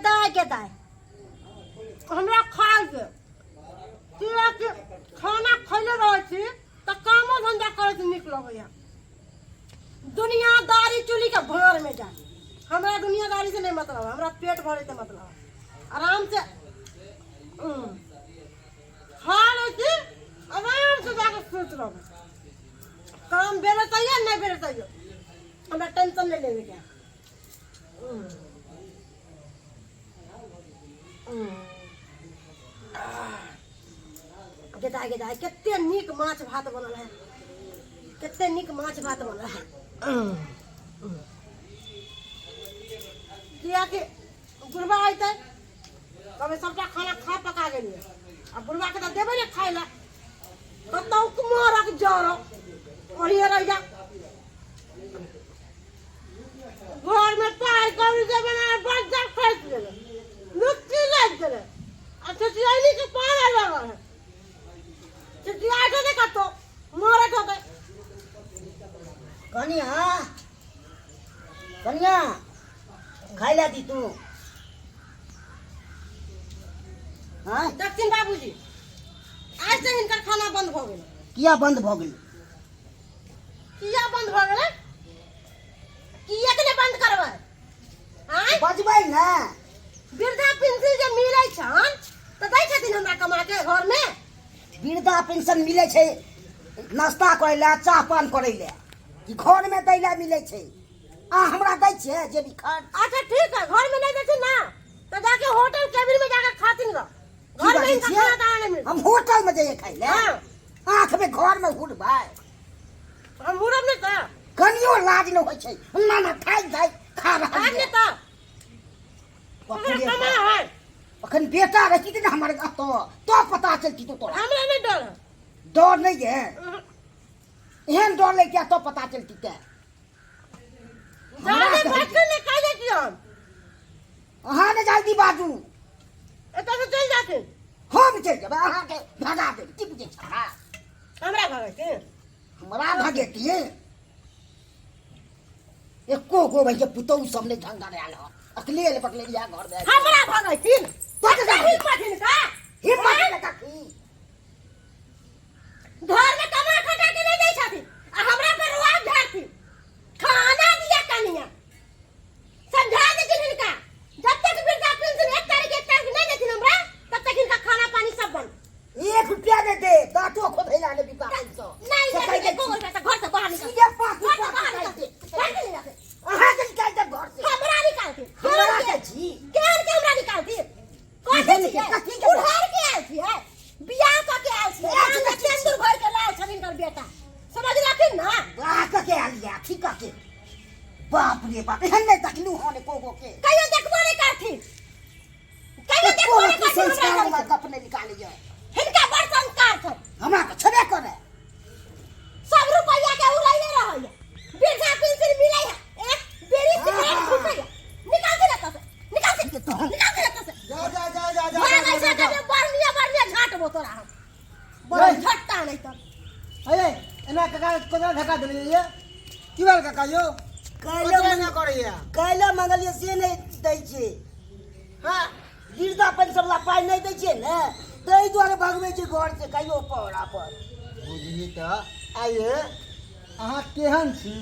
दाय गे दाय हमरा खाय के कियाकि खाना खैले रहै छी तऽ कामो धंधा करैत नीक लगैया। दुनियादारी चुली के भाड़ में जाए, हमरा दुनियादारी से नहीं मतलब है, हमरा पेट भरे से मतलब है। आराम से खा लै छी, आराम से जाके सुति रहबै। काम बेरे तैयो नहीं बेरे तैयो हमरा टेंशन नहीं लेवे के। गेदाय गेदाय कते नीक माछ भात बनल है, कते नीक माछ भात बनल है। कियाकि बुढ़बा अयतै कहबै सबटा खाना खा पका गेलियै, आ बुढ़बाके तऽ देबै ने खाय लए, कतौ कुमारक जड़ ओहिए रहि जा। घर में पाइ कौड़ी जे बना बच्चा खसि गेलै, लुच्ची लागि गेलै, आ छिछियैनी के पारा लगल है, छिछिया जेतै कतौ मरैत होतै। कनिया कनिया खाय ला दी तू। हाँ दक्षिण बाबूजी, आज से हिनकर खाना बंद भऽ गेलै। किया बंद भऽ गेलै? किया बंद भऽ गेलै? किया के नहि बंद करबै? आँय बजबै ने। वृद्धा पेंशन जे मिलै छन तऽ दै छथिन हमरा कमा के घर में। वृद्धा पेंशन मिलै छै नाश्ता करै लए, चाह पान करै लए, कि घर में दै लए मिलै छै? आ हमरा दै छियै जे भी खर्च। अच्छा ठीक है, घर में नहीं दै छै ना तऽ जाके होटल केबिन में जाके खाथिन ग। की घर में बाजै हिनका छियै? खाना दाना नहीं मिलत। हम होटल में जइयै खाइ लए? हाँ। आँख में घर में हुड़बै? हम हुड़ब नहीं तऽ। कनियो लाज नहि होइ छै, ना ना खाइ जाय खा रहल खाइ यऽ। नहि तऽ। बाप रे कमा बाप। है। अखन बेटा रहती ने हमर एतऽ तो पता चलती तो तोरा। हमरा नहीं डर है। डर नहीं है? एहन डर ले क्या तो पता चलती ते। हमरा जाने कहै बात छै। नहीं कह जाती हम। अहाँ ने जल्दी बाजू। एतऽ से चलि जाथिन। हम चलि जेबै, अहाँके भगा देब, की बुझै छी हमरा? हमरा भगेथिन? हमरा भगेतियै? एको गो भैया पुतहु सब नहि ढंगर आयल हँ, अकले एल पकले इएह घर में। हमरा भगेथिन? तो तऽ कते हिम्मत हिनका? हिम्मत नहि कथी? घर में कमा खटा के नहीं दै छथिन आ हमरा पर रुआब झाड़थिन। खाना दिया कनिया समझा देथिन हिनका, जब तक वृद्धा पेंशन एक तारीख एक तारीख नहीं देथिन हमरा तब तक हिनका खाना पानी सब बंद। एक रुपया नहीं दे, दांतो खोधैला ने वृद्धा पेंशन। नहीं से देथिन कहि दै एको छी। रुपया तऽ घर से बाहर निकाल। सीधे पाँच घर से रुपया बाहर निकालि निकाल। दे। घर से निकाल। अहाँके निकालि देब घर से। हमरा निकालथिन। हमरा के छी। केहन के हमरा निकालथिन? कथी केहन के? छियै? कथी के? बुढ़ार के आयल छियै, बियाह कऽ के आयल छियै, आयल नाम के छियै। सिन्दूर भरि के लायल छथिन हिनकर बेटा, समझलखिन ना? बियाह कऽ के आयल यऽ, अथी कऽ के। बाप रे बाप, एहन नहि देखलहुँ हन एको गो के। कहियो देखबो नहि करथिन, कहियो एको देखबो नहि रत्ती करथिन हमरा संस्कार घरके। वला गप नहि निकालैए। हिनका बड़ संस्कार छै। हमरा तऽ छेबे करै। सब रुपैया के उड़ैले रहैए, वृद्धा पेंशन मिलै है, एक बीड़ी सिगरेट फूकैए। निकाल दे एतऽ से, निकाल दे, निकाल दे एतऽ से। जा जा जा जा जा भाग जा, ऐसा जा, जा। करने बढ़िया बढ़िया झाटबो तोरा हम, बड़ झट्टा नहीं तो। अरे एना काका कोना धक्का देलियै ये? की भेल काका यौ? काल्हि कथी एना करैया? काल्हि मंगलियै से नहि दै छै। हाँ। वृद्धा पेंशन वला पाइ नहि दै छियै ने, ताहि दुआरे भगबै छै घर से कहियो पर अपन। बुझही तऽ आइए अहाँ केहन छी?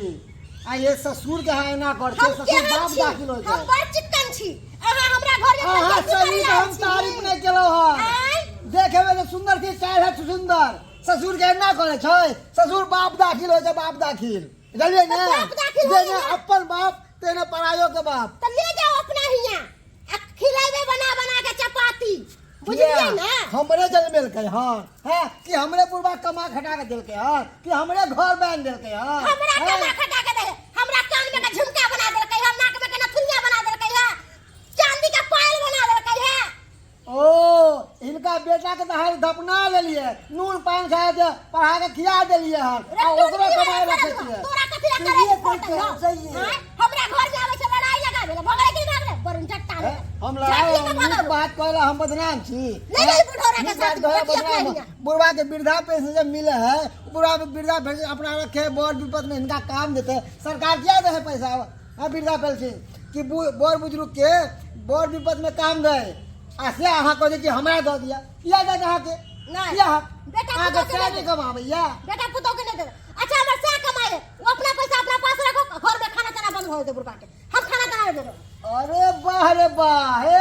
आइए ससुर के अहाँ एना करै छियै, हम ससुर केहन बाप छी? दाखिल होइ हम छै। बड़ चिक्कन छी। अहाँ हमरा घर में अहाँ कथी करै सही आयल हम छी? तारीफ नहि केलहुँ हँ। आँय? देखेबै तऽ सुन्दर छी, चारि हाथ सुन्दर। ससुर के एना करै छै, ससुर बाप दाखिल होइ छै, बाप दाखिल। बुझलियै ने? तऽ बाप दाखिल होइए जेना ने? अपन बाप तेना परायो के बाप। तऽ ले जाओ अपना हियाँ आ खिलाइबे बना बना के चपाती, बुझलियै ने? हमरे जन्मेलकै हँ, हँ कि हमरे बुढ़बा कमा खटा के देलकै हँ, कि हमरे घर बान्हि देलकै हँ? हमरा हँ? कमा खटा के दे, हमरा कान में के झुमका बना देलकै हँ, नाक में के नथुनिया बना देलकै हँ, चांदी के पायल बना देलकै हँ। ओ हिनका बेटा के तऽ अहाँ धपना लेलियै, नून पानि खा के पढ़ा के खिया देलियै हन, रे आ तू ओकरो की कमाइ वाला रखै करल छियै। तोरा कथी लए सहिए करै कहै पड़तै छै, हौ? सहिए। आँय? हमरा घर में आबै छै लड़ाई लगाबै लए, भगलै कि भागलै? बरुण चट्टा हे, हम झाँटिए लड़ाई के नीक भगाउ। बात कहला हम बदनाम छी। नहीं, नहीं, बुढ़ौरा के नीक साथ बात कहला बेटिया बदनाम। अपना हियाँ। बुढ़वा के वृद्धा पेंशन जब मिले है, बुढ़वा के वृद्धा पेंशन अपना रखे, बड़ विपद में हिनका काम देते, सरकार किया दे है पैसा? हाँ, वृद्धा पेंशन कि बड़ बुजुर्ग के बड़ विपद में काम दे आ से अहाँ कहै कि हमरा दऽ दिअ किया देत अहाँके? नहि। किया? बेटा अहाँके पुतोह के सएह नहि नहि कमाबैया? बेटा पुतोह के नहीं देबै। अच्छा, हमर सएह कमाइ है, वो अपना पैसा अपना पास रखो, घर में खाना ताना बंद हो जेतै बुढ़बा के, हम खाना ताना नहीं देबै। अरे वाह रे वाह, हे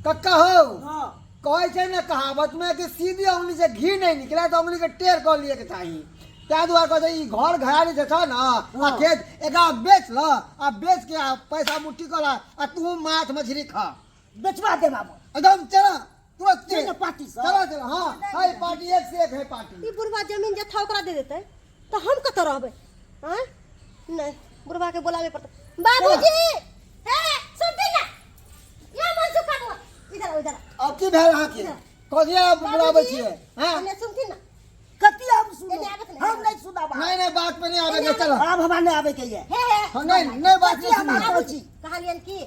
कक्का हो। हाँ। कहै छै ने कहावत में कि सीधी उंगली से घी नहीं निकला तो उंगली के टेढ़ कर लिए के चाही। ताहि दुआरे कहै छै ई घर घरारी जे छ ने आ खेत एकरा बेच ल आ बेच के आ पैसा मुट्ठी कर आ तू माछ मछली खा। बेचवा दे बाबू। एकदम चल तुरंत चल ना पार्टी से। चलो चलो, हाँ है पार्टी, एक से एक है पार्टी। ई बुढ़वा जमीन जथा ओकरा दे देतै तऽ हम कतऽ रहबै? आँय, नहि, बुढ़वा के बोलाबे पड़तै। बाबूजी, हे सुनती ना, या मनसुख बाबू, इधर आओ, इधर आओ। अब की भेल अहाँके? कथी बुलाबै छियै? हाँ एने सुनती ना। कथी हम सुनू? एने आबत नहीं। हम नहीं सुनाब। नहीं नहीं, बात पे नहीं आवे के, चलो। आब हमरा नहीं आवे के ये। हे हे। हाँ, नहीं नहीं, बात नहीं कथी हम सुनू। आबै छी? कहलियन कि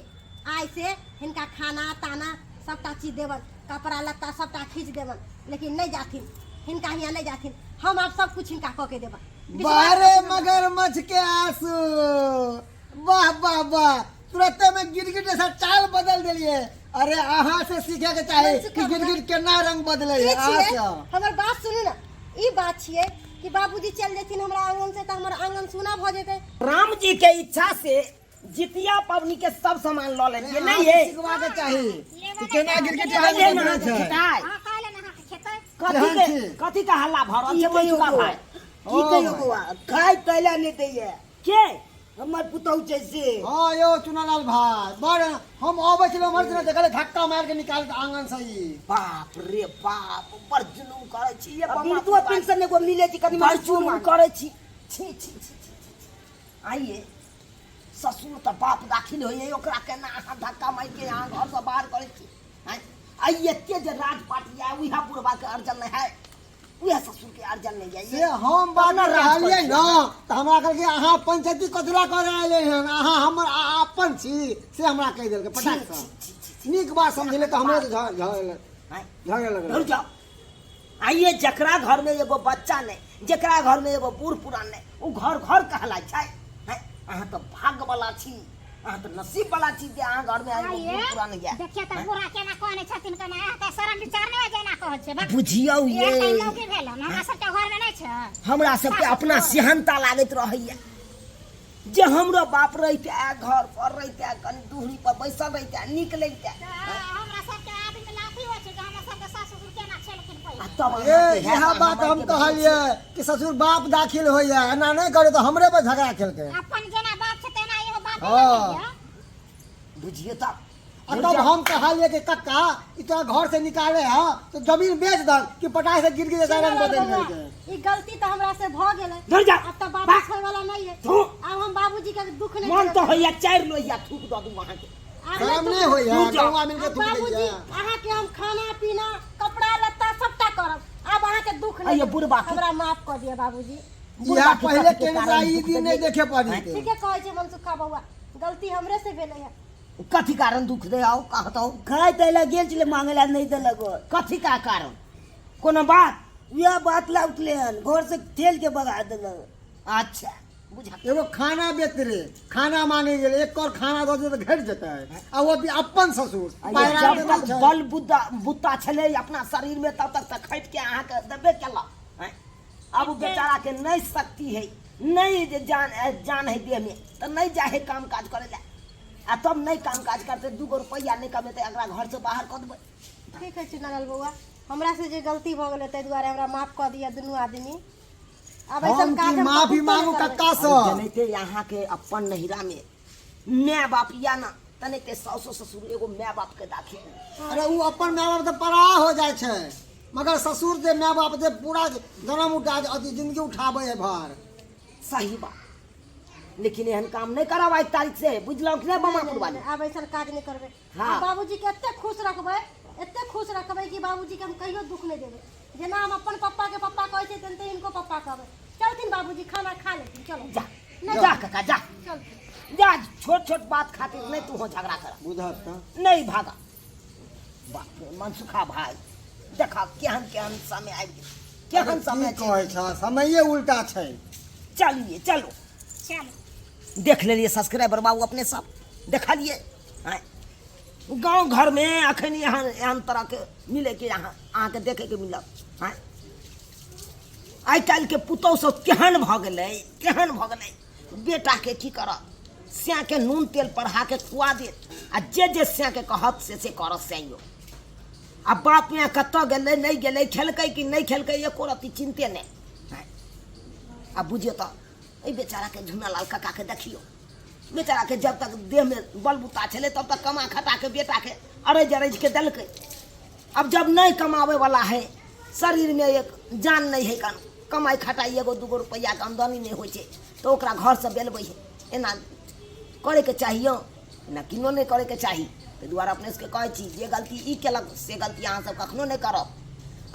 आइ से हिनका खाना ताना सबटा चीज देबन, कपड़ा लत्ता सबटा खींच देबन, लेकिन नहीं जाथिन, हिनका हियाँ नहीं जाथिन, हम आब सब कुछ हिनका कऽ के देबन। बारे मगरमच्छ के आंसू, वाह वाह वाह, तुरंते में गिरगिट जैसा चाल बदल देलिए। अरे अहाँ से सीखे के चाही कि गिरगिट केना रंग बदले है। ई अहाँ छियै, से हमर बात सुनू ना, ई बात छियै कि बाबूजी चल जेथिन हमरा आंगन से तऽ हमर आंगन सूना भऽ जेतै। राम जी के इच्छा से जितिया पबनी के सब सामान लऽ लेलियै, नहीं है? सिखवा के चाही कि केना गिरगिट रंग कहियै ने बदले अहाँके छै। खेताइ। अहाँ कहले ने अहाँके खेतै। कथी के केहन छी? कथी के हल्ला भऽ रहल छै की कहियौ मनसुखा बौआ? भाई? की कहियौ बौआ, खाय तैला नहि दैया। के? हमर पुतहु छै से। हाँ यौ चुनालाल भाई, बड़ हम अबै छलहुँ उम्हर से देखले धक्का मारि के निकाल के आंगन से ई। बाप रे बाप, बड़ जुलुम करै छी ये आ बाबा। वृद्धो पेंशन एगो मिलै छै कनि बड़ मनि। जुलुम करै छी। छी छी छी छी छी। आइए ससुर तऽ बाप दाखिल होइए, ओकरा केना अहाँ धक्का मारि के अहाँ घरसँ बाहर करै छी? आँय, आइ एते जे राजपाट यऽ उएह बुढ़बाके अर्जन नहि है, उएह ससुर के अर्जन नहीं है। से हम बात अपना राज कहलियै करै ने तऽ हमरा कहलकै अहाँ पंचायती कथी लए करै एलियै हन, अहाँ हमर अपन छी, से हमरा कहि देलकै छी पटाक छी से। छी छी छी। नीक बात समझले तऽ हमरे झगड़ा आँय, झगड़ा लगलै। धुर जाओ। आइए जकरा घर में एगो बच्चा नहीं, जकरा घर में एगो बूढ़ पुरान नहीं, ओ घर घर कहलाइ छै। हैं, अहाँ तऽ भाग्य वाला छी, अहाँ तऽ नसीब वाला छी जे अहाँ घर में एगो बूढ़ पुरान यऽ। देखिए तऽ बुढ़ा केना कहने छथिन, केना अहाँके शरम विचार नहि होइ जेना कहै छै। बक। बुझियौ ये एक टाइम लौकी भेल हन, हमरा सबके घरमे नहि छै। हमरा सबके अपना सेहनता लागैत रहैया जे हमरो बाप रहिते घर पर रहिते, कनि दुहरी पर बैसल रहिते, नीक लगिते। तऽ हमरा सबके आदमी लाठी होइ छै जे हमरा सबके सास ससुर केना छलखिन आ पहिले। तब ए अहाँके इएह हैत, बात अहाँ हम मायके कहलियै कि ससुर बाप दाखिल होइया, एना नहि करू तऽ हमरे पर झगड़ा केलकै। अपन जेना बाप छै तेना इहो बाप हाँ। नहि। बुझिए तब। आ तब हम कहलियै कि कक्का ई तोरा घर से निकाले है तो जमीन बेच दल कि पटाख से गिर गिर रंग बदल देलकै। ई गलती तऽ हमरा से भऽ गेलै। धुर जा। आब तऽ वापस होय वाला नहीं है। धु। आब हम बाबूजी के दुख नहीं मन देबै। तऽ होइया चारि लोहिया थूक दऽ दू अहाँके। आब शरम नहि नहि होइया? दूर जाओ। गौआ मिलके आब थूक बाबूजी दैया। अहाँके हम खाना पीना कपड़ा लत्ता सबटा करब, आब अहाँके दुख नहीं अइयो देब। बुढ़बा के- हमरा माफ कऽ दिअ बाबूजी। इएह के पहिले कथी के केने कारण ई दुख दिन नहीं देलियै? देखे पड़ी। ठीके कहै छै मनसुखा बौआ, गलती हमरे से भेलै है। कथी कारण दुख दे आओ कहतौ? खाय तैला गेल छलै मांगे ला, नहि देलक। कथी का कारण? कोनो बात? उएह बात ला उठले हन, घर से ठेल के भगा देलक। अच्छा बुझा। एगो खाना बेच रे, खाना मांगे गेलै, एक और खाना दऽ देतै तऽ घटि जेतै, आ वो भी अपन ससुर आइये पायरा जब के तक नहि छै। बल बुद्धा बुत्ता छलै अपना शरीर में तब तक तऽ खटि के अहाँके देबे केलक। आँय, अब उ बेचारा के नहीं शक्ति है, नहीं जे जान जान है देह में तऽ नहीं जाए है काम काज करे ला, आ तब नहीं काम काज करते, 2 गो रुपैआ नहीं कमेतै, एकरा घर से बाहर कऽ देबै। ठीक है चुनालाल बौआ, हमरा से जे गलती भऽ गेलै ताहि दुआरे हमरा माफ कऽ दिअ दुनू आदमी। आब हम ऐसन काज की हम माफी कतहु मांगू नहि करबै। कक्का से? अरे जनैते यहाँ के अपन नहिरा में my बाप या ना तनैते सासो ससुर एगो my बाप के दाखिल। अरे उ अपन my बाप तऽ पराया हो जाइ छै, मगर ससुर जे my बाप जे पूरा जन्म उठा अथी जिंदगी उठाबै है भार। सही बात, लेकिन एहन काम नहीं करब आज तारीख से, बुझलहुँ कि नहीं बमा पुरवाली? आब ऐसन काज नहीं करबै। हाँ। आब बाबूजी के एते खुश रखबै, एते खुश रखबै कि बाबूजी के हम कहियो दुख नहीं देबै। जेना हम अपन पप्पा के पप्पा कहै छियै तेनाहिते हिनको पप्पा कहबै। चलथिन बाबूजी, खाना खा लेथिन, चलो। जा नहीं। जा काका जा। चलथिन। जा, छोट छोट बात खातिर नहीं तू हो झगड़ा कर। बुझत तऽ। नहीं भागा। बाप रे मनसुखा भाई, देखा केहन केहन समय आबि गेल, केहन समय की कहै छ, समये उल्टा छै। चलिए चलो चलो देख लेलिए सब्सक्राइबर बाबू अपने सब। देखलियै आँय गाँव घरमे एखन एहन एहन तरहके मिलैके अहाँ अहाँके देखैके मिलत। आँय आइ काल्हिके पुतहु सब केहन भऽ गेलै, केहन भऽ गेलै, बेटाके की करत, सएके नून तेल पढ़ाके खुआ देत आ जे जे सएके कहत से से करत सैयो। आ बाप माय कतऽ गेलै नहि गेलै, खेलकै कि नहि खेलकै, एको रत्ती चिन्ते नहि। आ बुझियौ तऽ एहि बेचाराके झुनालाल काकाके देखियौ, बेचाराके जब तक देहमे बलबुता छलै तब तक कमा खटाके बेटाके अरैज अरैजके देलकै। अब जब नहि कमाबैवला है, शरीरमे एक जान नहि है, कन कमाइ खटाइ एगो दूगो रुपैआके आमदनी नहि होइ छै, तऽ ओकरा घरसँ बेलबै है। एना करैके चाहियो एना किनो नहि करैके चाही। ताहि दुआरे अपने सबके कहै छी जे गलती ई केलक से गलती अहाँ सब कखनो नहि करब।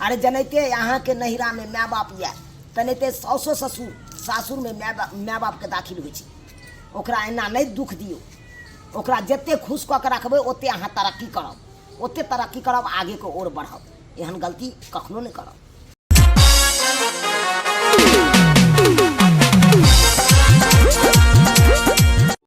अरे जनैते अहाँके नैहरामे माय बाप यऽ तेनाहिते साउसो ससुर सासुरमे माय बाप माय बापके दाखिल होइ छै। ओकरा एना नहि दुःख दियौ, ओकरा जते खुश कऽ के रखबै ओते अहाँ तरक्की करब, ओते तरक्की करब, आगेके ओर बढ़ब। एहन गलती कखनो नहि करब।